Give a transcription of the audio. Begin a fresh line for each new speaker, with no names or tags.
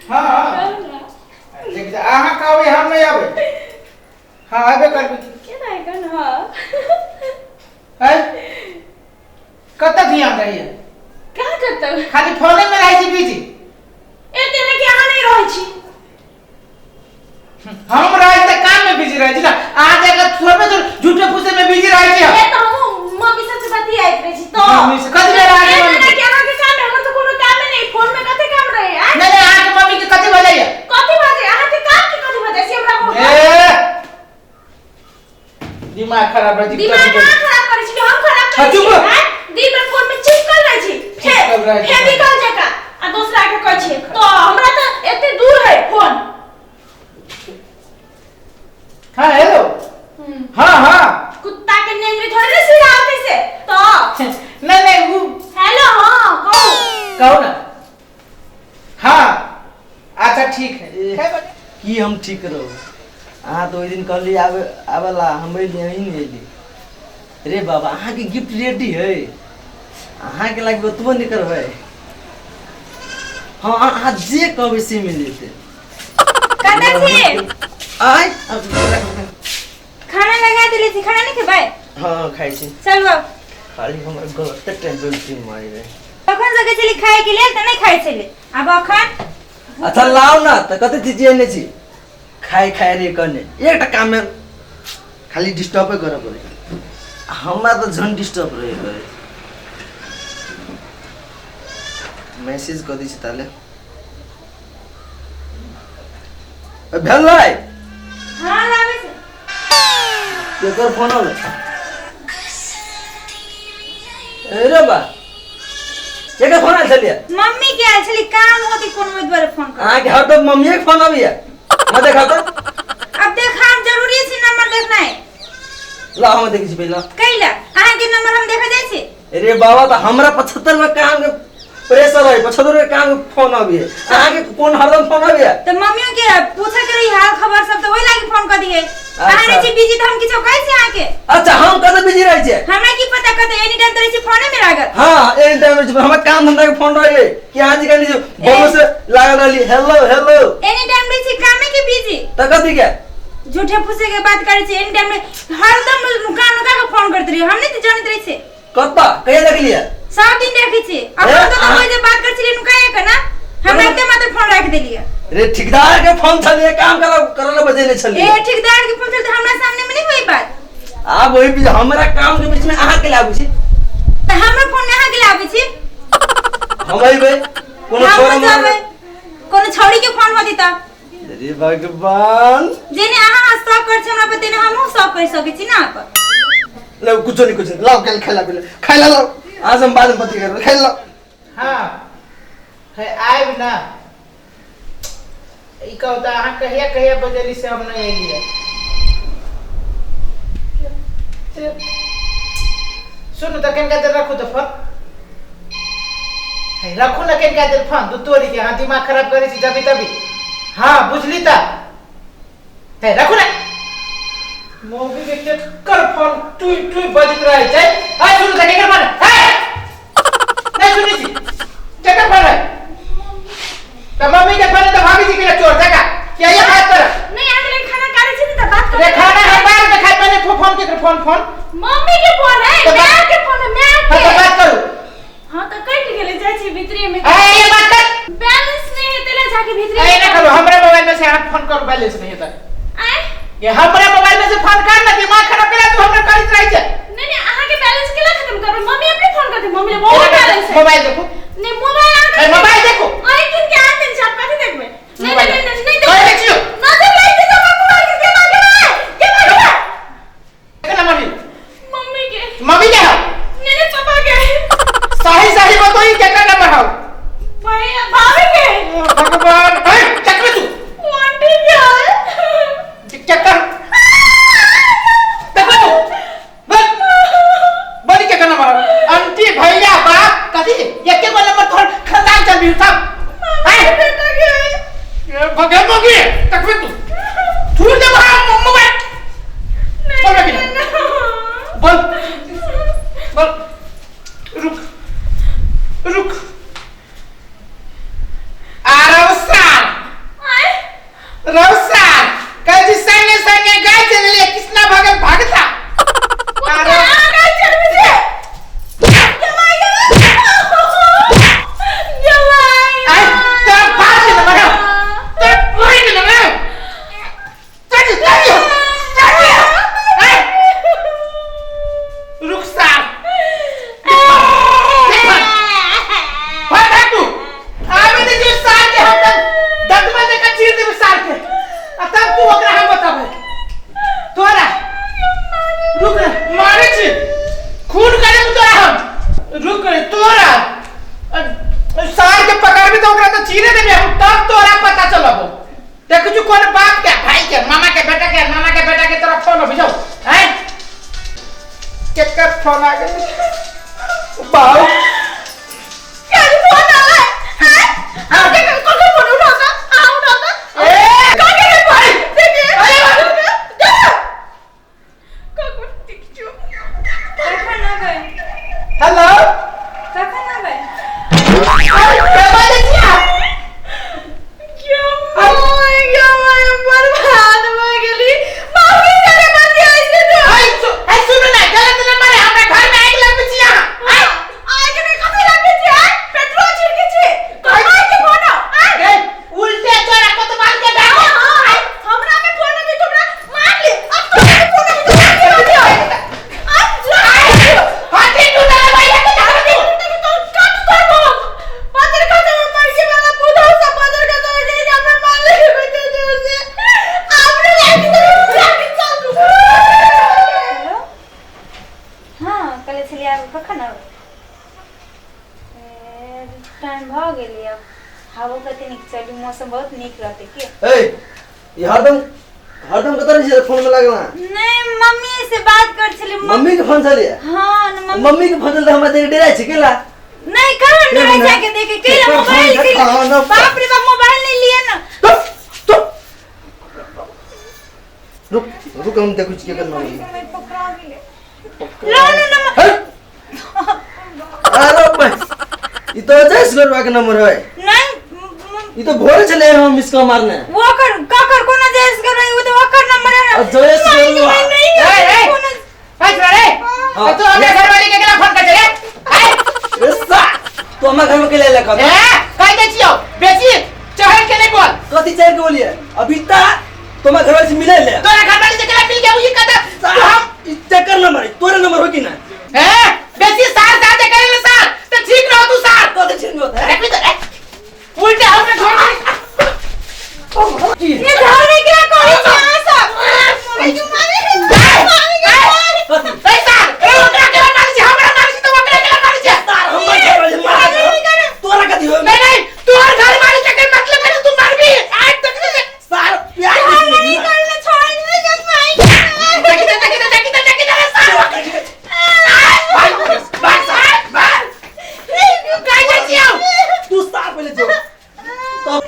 हाँ हाँ देख जा, अहाँ कहबै हम नहि आबै। हाँ आबे करबै।
केना एखन? हाँ।
है कतऽ ध्यान रहैया?
कहाँ कतऽ?
खाली फोने में रहै छी बिजी।
एते ने कि अहाँ नहि रहै छी।
हम रहै तऽ काम में बिजी रहै छी ना, अहाँ जाके थोड़बे तो झूठे फूसे में बिजी रहै छी हम।
ए तऽ हमहूँ मम्मी सबसे बतियाइत रहै छी तऽ।
मम्मी से कथी भेल अहाँके
एते
मम्मी
ने
के?
कि अहाँके काम है, हमर तऽ कोनो कामे नहि, फोन में कते काम रहै आँय?
नहीं नहीं, अहाँके मम्मी के कथी भऽ जाइया?
कथी भऽ जाइया? अहाँके काम के कथी भऽ जाइ छै हमरा कहू तऽ?
ए दिमाग खराब रहै छी।
दिमाग अहाँ खराब करै छी कि हम खराब करै
हाँ,
छी?
चुप रह।
आँय? दिन भरि फोन में चिपकल रहै छी,
चिपकल रहै छी।
फेविकॉल जकाँ, आ दोसरा के कहै छियै तऽ हमरा तऽ एते दूर है फोन।
हाँ हेलो। हाँ हाँ।
कुत्ता के नेंगरी थोड़े ने सीधा होते से तो।
नहीं नहीं वो
हेलो। हाँ कहू।
कहू ना। हाँ अच्छा ठीक है।
की हम ठीक रहू? अहाँ तऽ ओहि दिन कहली आबे आबेला, हम अयली, अहीं नहि अयली। रे बाबा, अहाँके गिफ्ट रेडी है, अहाँके लागि ओतबो नहि करबै। हाँ अहाँ जे कहबै से मिल जेतै।
कतऽ छी?
आय।
खाना लगा देले छी, खाना नहीं खेबै?
हाँ खाइ छी।
चलू आब।
खाली हमर गलत टाइम पे उल्टी मारि रहे।
तखन सके छली खाय के लेल तऽ नहीं खाइ छलै, आब अखन?
अच्छा लाउ ना, तऽ कते चीज एने छी खाय खाय रे कने एकटा काम में खाली डिस्टर्बे करऽ पड़े हमरा, तऽ झन डिस्टर्ब रहे करे। मैसेज कऽ दै छी ताले भेलै।
हाँ लाबै छी।
केकर फोन अबै? ए रे बा, केकर फोन आयल छलियै?
मम्मी के आयल छली, काम होती कोनो, ओहि दुआरे फोन कर।
अहाँके हरदम मम्मीए के फोन अबैया, म देखा तऽ।
अब देखा जरूरी छै नंबर देखनाइ?
ला हम देखै छी पहिला।
कैला अहाँके नंबर हम देखा जाइ छी?
अरे बाबा, तऽ हमरा 75 में काम के प्रेशर है, 75 में काम के फोन अबैया, अहाँके कोन हरदम फोन अबैया?
तऽ मम्मियों के पूछे के रही हाल खबर सब, तऽ ओहि लागी फोन कर दिए। अहाँ रहै छी बिजी तऽ हम किछो कहै छी अहाँके?
अच्छा हम कतऽ बिजी रहै छियै?
हमरा की पता कतऽ, एनी टाइम तऽ रहै छी फोने में लागल।
हाँ एनी टाइम रहै छी, हमरा काम धंधा के फोन रहे कि अहाँ जी कनी बम से लागल रहली हेलो हेलो।
एनी टाइम रहै छी कामे के बिजी।
तऽ कथी के?
झूठे फूसे के बात करै छी, एनी टाइम में हरदम नुका नुका के फोन करैत रही, हम नहीं तऽ जानैत रहै छी।
कतऽ कहिया देखलियै?
सब दिन देखै छी। अखन तऽ ओहि जे बात करै छलियै नुकाए के ना, हम एते मात्र फोन राखि देलियै।
रे ठेकेदार के फोन छलियै, काम करऽ करऽ लए बजेने छलियै।
ए ठेकेदार के फोन छल तऽ हमरा सामने में नहीं होई बात।
आब ओहि बीच हमरा काम के बीच में अहाँ के आबै छी?
तऽ हमरा फोन में अहाँ के आबै छी?
हम अइबै कोनो
हम
छोरा
जाबै कोनो छौड़ी के फोन होती तऽ।
अरे भगवान,
जेने अहाँ शक करै छी हमरा पर तेने हमहूँ शक कर सकै छी ना अहाँ पर।
लो कुछो नहीं, कुछो नहीं, लाओ कल खाइला पीला खाइला लाओ, आज हम बाद में पति करबै, खाइला लाओ।
हाँ है आयब ना। ई कहू तऽ अहाँ कहिया कहिया बजली से हम नहीं एलियै। सुनू तऽ कनिका देर रखू तऽ फोन। है रखू ना कनिका देर फोन, दू तोरी के अहाँ दिमाग खराब करै छी जबी तबी। हाँ बुझली तऽ है रखू ना। मौगी के केकर फोन टुई टुई बजैत रहै छै? है सुनू तऽ केकर फोन है? नहीं सुनै छी, केकर फोन है? तऽ मम्मी के फोन है तऽ भाभी जी के चोर जका क्या ये बात कर?
नहीं अहाँ के खाना काटे छी ने तऽ बात
रे
कर।
खाना है बाद में खाय, पहले फोन केकर फोन? फोन
मम्मी के फोन है।
तऽ
माय के फोन है, माय
हाँ
के।
तऽ बात करू।
हाँ तऽ कटि गेलै, जाइ छी भीतरी में।
ए ये बात कर।
बैलेंस नहीं है तेला जाके भीतरी
ए
में।
ना करू, हमरा मोबाइल में से अहाँ फोन करू, बैलेंस नहीं है
आय?
ये हमरा मोबाइल में से फोन कर ना, दिमाग खराब करा तू हमरा करैत रहै छै।
नहीं नहीं, अहाँ के बैलेंस केला खत्म करबै? मम्मी अपने फोन करते, मम्मी ले बहुत बैलेंस है।
मोबाइल देखू।
नहीं मोबाइल अहाँ
ए मोबाइल देखू।
अहीं किन के आन देन छै, आप कथी देखबै? नहीं
मोबाइल
नहीं नहीं नहीं।
कहै छियौ।
नजर लागि जेतै हमर मोबाइल के, के मांगे के मांगे?
केकर नंबर ली?
मम्मी के।
मम्मी के हौ?
नहीं नहीं, पापा के।
सही सही बतोई, केकर नंबर हौ?
भैया भाभी के।
भगवान ए चकमे तू।
आंटी के है।
चक्कर देखो तू बस बड़ी केकर नंबर हौ? आंटी भैया बाप कथी एके गो नंबर तोहर खानदान चल भी सब। ए
बेटा के।
भगवान मौगी तकबे तू छूट दे मोबाइल। बोल
नहीं
बेटी।
नहीं।
बोल बोल, रुक रुक, आराम साल रौसार कहै छी संगे संगे गाय चलेलियै कृष्णा भगत भगता। अरे
गाय चलबै छै जमाई।
आइ तोरा बाप के नंबर हौ, तोरा बहिन के नंबर हौ। चल चल चल, आइ रुक सार, भाग भाग तू आबे दे जो सार के हम तब दंतमा दे के चीर देबे सार के आ तब तू ओकरा हम बताबे। तोरा रुक रे, मारे छी खून करे तोरा हम, रुक रे तोरा सार के पकड़बी तो ओकरा तो चीरे देबे हम, तब तोरा पता चलबो। देखू छु कोन बाप के भाई के मामा के बेटा के मामा के बेटा के तोरा फोन अबै छौ। हैं केकर फोन आ गेल बाऊ?
केकर फोन आले? हैं केकर केकर फोन उठाता? आ उठाता।
ए
केकर फोन देखिए।
अरे बाप
रे ककर देखियो।
कखन अबै?
हेलो,
कखन अबै?
के बाजै छियै?
बर्बाद भऽ गेली मम्मी सारे बतियाइ छै तो।
ऐ सुनू ने, गलत नंबर है, हमरा घर में आगि लगबै छी अहाँ।
आइ आइ के कथी लगबै छी? आइ पेट्रोल छिड़कै छी आइ के फोन आइ।
ए, उल्टे तोरा कोतवाल के डाक।
आइ हमरा में फोन अबै तो हमरा मार ले। अब तो फोन अबै तो मार ले। आइ
हाथी टूटल भैया के झाड़ू।
तो काट तोर बम पातर खाता में मर के वाला पौधा सब पातर खाता में गई हमरा मार ले बच्चे जोर से आपने लाइट तो लाइट चल तू।
हेलो, हाँ कहले छलियै आब कखन आबै? टाइम भऽ गेलै, आब हवो कते नीक चलू, मौसम बहुत नीक रहतै की।
ए ई हरदम हरदम कतऽ रहै छै फोन में लागल अहाँ?
नहीं, मम्मी से बात कर छलियै।
मम्मी के फोन छलियै?
हाँ न मम्मी।
मम्मी के फोन छलै तऽ हमरा देख डेराइ छै केला?
नहीं, कहाँ डराइ छै के देखे केला
केकर
मोबाइल
फोन
के
देखा न।
बाप रे बाप, मोबाइल नहीं लिए ना।
तुप तुप, रुक रुक, हम देखै छी केकर नंबर।
पकड़ा गेलै। लो न नंबर।
है? अरे भाई, ई तो जयेश गरुआ के नंबर है।
नहीं
ई तो भोरे छलै हम मिस कॉल मारने।
वो कर ककर कोनो जयेश गरुआ, वो तो ओकर नंबर है ना।
आ जयेश गरुआ।
नहीं
ए, ए।
कोनो
ऐ छोरा रे,
हाँ।
तू हमरा घरवाली के केना फोन कर छे रे? ऐ
ए सा, तू हमरा घर में के ले ले कथी?
ए कहि दै छियौ बेसी चढ़ के नहीं बोल।
कथी चढ़ के बोलिए? अभी ता तो हमरा घरवाली से मिले ले।
तोरा घरवाली से केना मिल के ई कथा
सा,
तू हम
ई चक्कर नंबर है, तोरे नंबर हो कि ना?
ए बेसी सार सार दे करे ले सार तो ठीक रहो तू सार।
कथी ठीक होता है?
रखी तो ए, उल्टे हमरा घर
की?
ये धरे के कहै छै अहाँ सब मम्मी के मारे मारे
कथी?
ए सार, ए ओकरा के मारै छै, हमरा मारै छै तो ओकरा के मारै छै।
सार हमर घरवाली से मारे। तोरा कथी हो?
नहीं नहीं, तोहर घर मारै छै के मतलब है तू मारबी आज तक नहीं।
सार प्यार
नहीं करना, छोड़ दे जब माई।
देखी दे देखी दे देखी दे देखी दे सार, भाग भाग सार भाग, काहे जाइ छियौ?
तू सार पहिले जो। तब